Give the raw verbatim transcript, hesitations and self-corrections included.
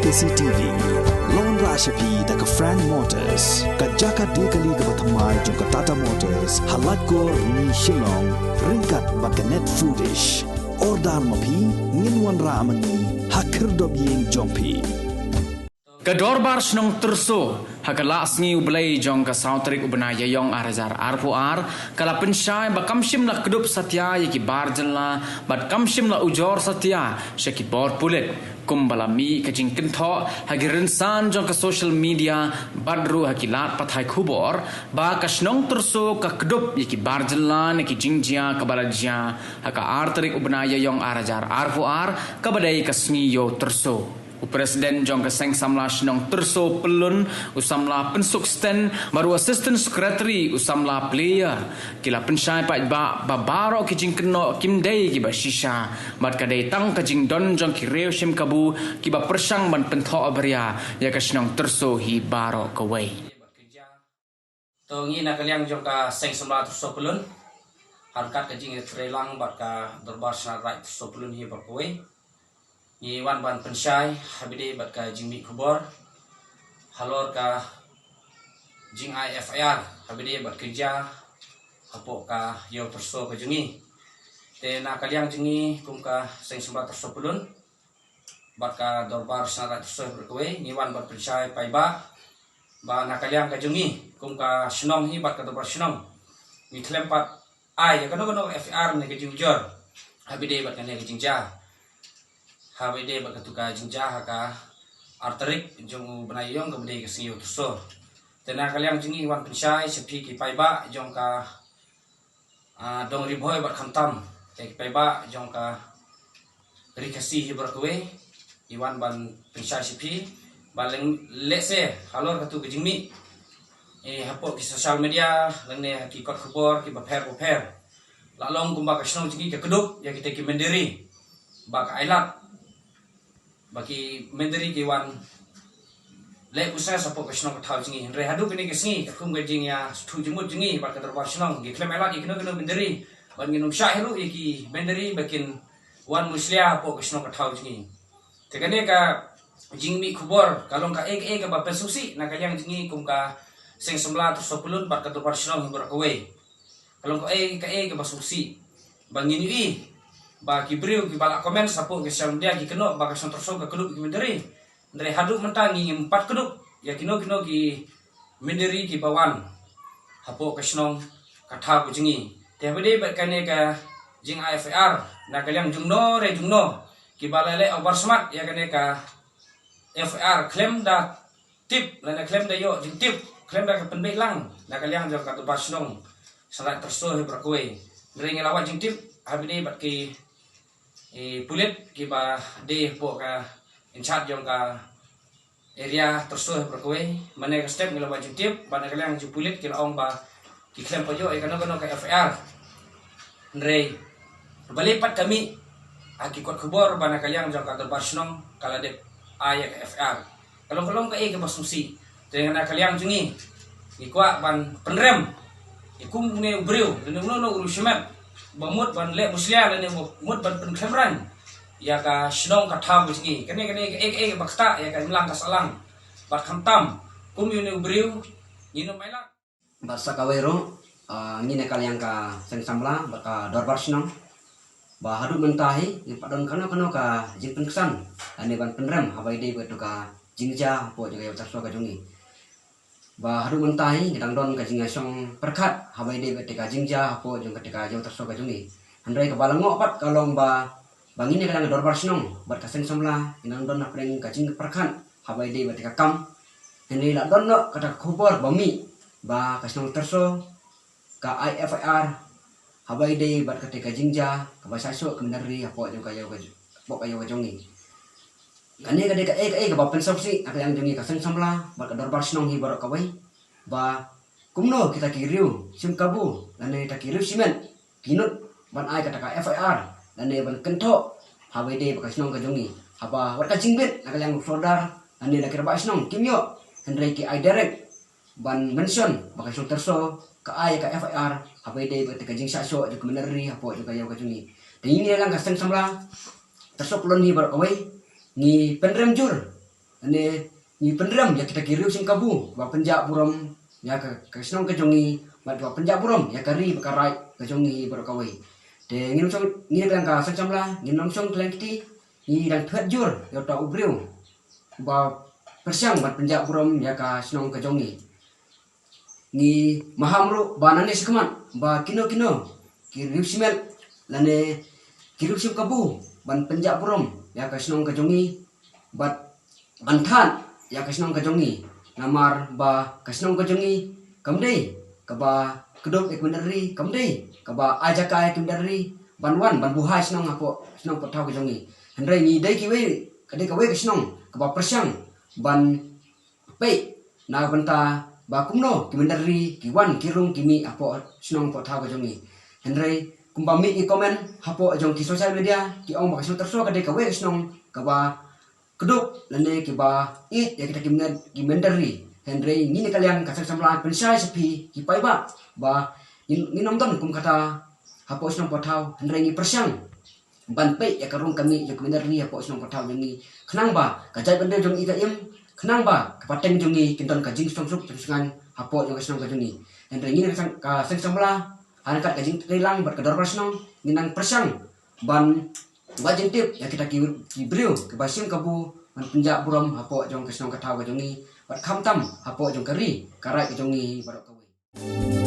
C T V. Lawan rashapi da ka Frank Motors, ka jaka dei kali kaba thymmai jong ka Tata Motors ha Laitkor ni Shillong, ryngkat bad ka Net Foodish. Order ma phi, ngin wanrah ma ngi ha khyrdop ïing jong phi. Ka Dorbar Shnong Tyrso ha ka Lah Sngi U Blei jong ka saw tarik u bnai Ïaïong ar hajar arphew ar ka la pynshai ba kam shym la kdup satia ïa ki bar jylla bad kam shym la ujor satia sha ki bor pulit. Kumba la mih ka jingkynthoh ha ki rynsan jong ka social media bad ruh ha ki lad pathai khubor ba ka shnong Tyrso ka kdup ïa ki bar jylla na ki jingjia kaba la jia ha ka ar tarik u bnai Ïaïong ar hajar arphew ar kaba dei ka sngi Ïew Tyrso. U President jong ka Seng Samla Shnong Tyrso Pyllun, u Samla Pynsuk Sten bad u Assistant Secretary, u Samla Player, ki la pynshai paidbah ba baroh ki jingkynnoh kim dei kiba shisha bad ka dei tang ka jingdon jong ki riew shim kabu kiba pyrshang ban pynthoh baria ïa ka shnong Tyrso hi baroh kawei. To ngi na ka liang jong ka Seng Samla Tyrso Pyllun, ha ryngkat ka jingïatreilang bad ka Dorbar Shnong Raid Tyrso Pyllun hi baroh kawei, ngi wan ban pynshai ha ba ïadei bad ka jingmih khubor halor ka jingai F I R ha ba ïadei bad ka jia hapoh ka Ïew Tyrso ka jong ngi. Te na ka liang jong ngi kum ka Seng Samla Tyrso Pyllun bad ka Dorbar Shnong Raid Tyrso hi baroh kawei, ngi wan ban pynshai paidbah ba na ka liang ka jong ngi kum ka shnong hi bad ka Dorbar Shnong, ngi khlem pat ai ïa kano kano F I R ne ka jingujor ha ba ïadei bad kane ka jingjia, ha ba ïadei bad katu ka jingjia ha ka ar tarik jong u bnai Ïaïong kaba dei ka sngi Ïew Tyrso. Te na ka liang jong ngi wan pynshai sha phi ki paidbah jong ka, ah, dong Ri Bhoi bad khamtam ïa ki paidbah jong ka Ri Khasi hi baroh kawei, ngi wan ban pynshai sha phi ba lehse halor katu ka jingmih, eh, hapoh ki social media lane ha ki kot khubor kiba pher ba pher, la long kumba ka shnong jong ngi ka kdup ïa kita ki mynder ri ba ka ailad ba ki mynder ri ki wan leh business hapoh ka shnong ka thaw jong ngi. Hynrei haduh kane ka sngi katkum ka jingïasngewthuh jingmut jong ngi bad ka Dorbar Shnong, ngi khlem ailad ïa kino kino mynder ri bad ngin ym shah hi ruh ïa ki mynder ri ba kin wan mushlia hapoh ka shnong ka thaw jong ngi. Te kane ka jingmih khubor ka long kaei kaei kaba pynsngewsih na ka liang jong ngi kum ka Seng Samla Tyrso Pyllun bad ka Dorbar Shnong hi baroh kawei. Ka long kaei kaei kaba sngewsih ba ngin ïohi ba ki briew kiba la comment hapoh ki social media ki kynnoh ba ka shnong Tyrso ka kdup ïa ki mynder ri. Hynrei haduh mynta ngim pat kdup ïa kino kino ki mynder ri kiba wan hapoh ka shnong ka thaw ka jong ngi. Te ha ba ïadei bad kane ka jingai F I R na ka liang jongno re jongno kiba la leh oversmart ïa kane ka F I R khlem da tip lane khlem da ïoh jingtip, khlem da ka pynbeit lang na ka liang jong ka Dorbar Shnong Shnong Raid Tyrso hi baroh kawei. Hynrei ngi la wad jingtip ha ba ïadei bad ki, eh, pulit kiba dei hapoh ka in charge jong ka area Tyrso hi baroh kawei. Mynne ka step ngi la wad jingtip bad na ka liang jong pulit ki la ong ba ki khlem pat ïoh ïa kano kano ka F I R. Hynrei balei pat ka mih ha ki kot khubor ba na ka liang jong ka Dorbar Shnong ka la dep ai ïa ka F I R. Ka long ka long kaei kaba sngewsih. Te na ka liang jong ngi ngi kwah ban pynrem ïa kum une u briew lane uno uno u riewshimet ba mut ban leh mushlia lane ba mut ban pynkhlem rang ïa ka shnong ka thaw ka jong ngi. Kane kane kaei kaei kaba ktah ïa ka imlang ka sahlang bad khamtam kum une u briew ngin ym ailad. Bad sa kawei ruh, ah, ngi na ka liang ka Seng Samla bad ka Dorbar Shnong ba haduh mynta hi ngim pat don kano kano ka jingpynksan lane ban pynrem ha ba ïadei bad katu ka jingjia hapoh jong ka Ïew Tyrso ka jong ngi. Ba haduh mynta hi ngi dang don ka jingïashong pyrkhat ha ba ïadei bad kata ka jingjia hapoh jong kata ka Ïew Tyrso ka jong ngi. Hynrei kaba la ngoh pat ka long ba, ba ngi na ka liang ka Dorbar Shnong bad ka Seng Samla ngi dang don hapdeng ka jingpyrkhat ha ba ïadei bad kata ka kam. Hynrei la don noh kata ka khubor ba mih ba ka shnong Tyrso ka ai F I R ha ba ïadei bad kata ka jingjia kaba shah shoh ka mynder ri hapoh jong ka ïew ka, hapoh ka ïew ka jong ngi. Kane ka dei kaei kaei kaba pynsngewsih ha ka liang jong ngi ka Seng Samla bad ka Dorbar Shnong hi baroh kawei ba kumno kita ki riew shim kabu lane kita ki riewshimet ki nud ban ai kata ka F I R lane ban kynthoh ha ba ïadei bad ka shnong ka jong ngi. Haba wat ka jingbit na ka liang u sordar lane na ki rangbah shnong kim ïoh, hynrei ki ai direct ban mention ba ka shnong Tyrso ka ai ka F I R ha ba ïadei bad ka jingshah shoh jong ka mynder ri hapoh jong ka ïew ka jong ngi. Te ngi na ka liang ka Seng Samla Tyrso Pyllun hi baroh kawei ngi pynrem jur Lane ngi pynrem ïa kita ki riew shim kabu ba pynjah burom ïa ka, ka shnong ka jong ngi, bad ba pynjah burom ïa ka ri bad ka raij ka jong ngi baroh kawei. Te ngi nongshong, ngi na ka liang ka seng samla, ngi nongshong khlem kti, ngi dang phet jur ïa uta u briew ba pyrshang ban pynjah burom ïa ka shnong ka jong ngi. Ngi maham ruh ba nangne shakhmat ba kino kino ki riew shimet lane ki riew shim kabu ban pynjah burom ïa ka shnong ka jong ngi, bad ban thad ïa ka shnong ka jong ngi. Namar ba ka shnong ka jong ngi kam dei kaba kdup ïa ki mynder ri, kam dei kaba ai jaka ïa ki mynder ri ban wan ban buhai shnong hapoh shnong hapoh thaw ka jong ngi. Hynrei ngi dei kiwei, ka dei kawei ka shnong kaba pyrshang ban peit na ka bynta ba kumno ki mynder ri ki wan ki rung ki mih hapoh shnong hapoh thaw ka jong ngi. Hynrei kumba mih ki comment hapoh jong ki social media, ki ong ba ka shnong Tyrso ka dei kawei ka shnong kaba kdup lane kiba ïeit ïa kita ki mynder, ki mynder ri. Hynrei ngi na ka liang ka seng samla pynshai sha phi ki paidbah ba ngin, ngin ym don kum kata hapoh shnong hapoh thaw, hynrei ngi pyrshang ban peit ïa ka rung ka mih jong ki mynder ri hapoh shnong hapoh thaw jong ngi, khnang ba ka jaitbynriew jong ngi ka im, khnang ba ka pateng jong ngi kin don ka jingsngewsuk jingsngain hapoh jong ka shnong ka jong ngi. Hynrei ngi na ka seng, ka seng samla, ha ryngkat ka jingtreilang bad ka dorbar shnong, ngi nang pyrshang ban wad jingtip ïa kita ki, ki briew kiba shim kabu ban pynjah burom hapoh jong ka shnong ka thaw ka jong ngi, bad khamtam hapoh jong ka ri ka raij ka jong ngi baroh kawei.